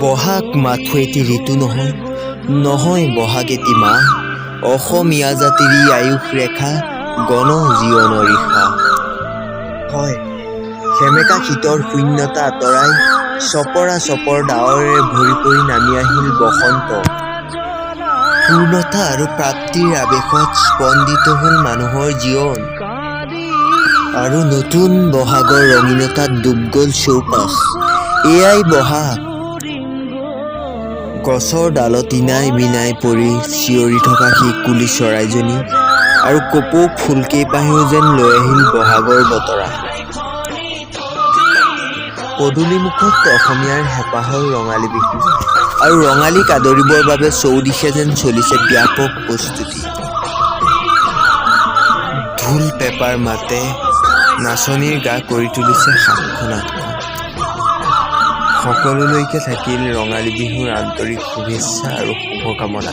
বহাগ মাথো এটি ঋতু নহয়, নহয়, বহাগ এটি মাহ। অসমীয়া জাতিৰ ই আয়ুস ৰেখা, গণ জীৱনৰ ঈশা হয়। সেমেকা শীতৰ শূন্যতা আঁতৰাই চপৰা চপৰ ডাৱৰেৰে ভৰি পৰি নামি আহিল বসন্ত। পূৰ্ণতা আৰু প্ৰাপ্তিৰ আৱেশত স্পন্দিত হ'ল মানুহৰ জীৱন আৰু নতুন বহাগৰ ৰঙীনতাত ডুব গ'ল চৌপাশ। এয়াই বহাগ। গছৰ ডালত ইনাই বিনাই পৰি চিঞৰি থকা সেই কুলি চৰাইজনী আৰু কপৌ ফুলকেইপাহেও যেন লৈ আহিল বহাগৰ বতৰা। পদূলিমুখত অসমীয়াৰ হেঁপাহৰ ৰঙালী বিহু আৰু ৰঙালীক আদৰিবৰ বাবে চৌদিশে যেন চলিছে ব্যাপক প্ৰস্তুতি। ঢোল পেঁপাৰ মাতে নাচনীৰ গা কৰি তুলিছে সাতখন আঠখন। সকলোলৈকে থাকিল ৰঙালী বিহুৰ আন্তৰিক শুভেচ্ছা আৰু শুভকামনা।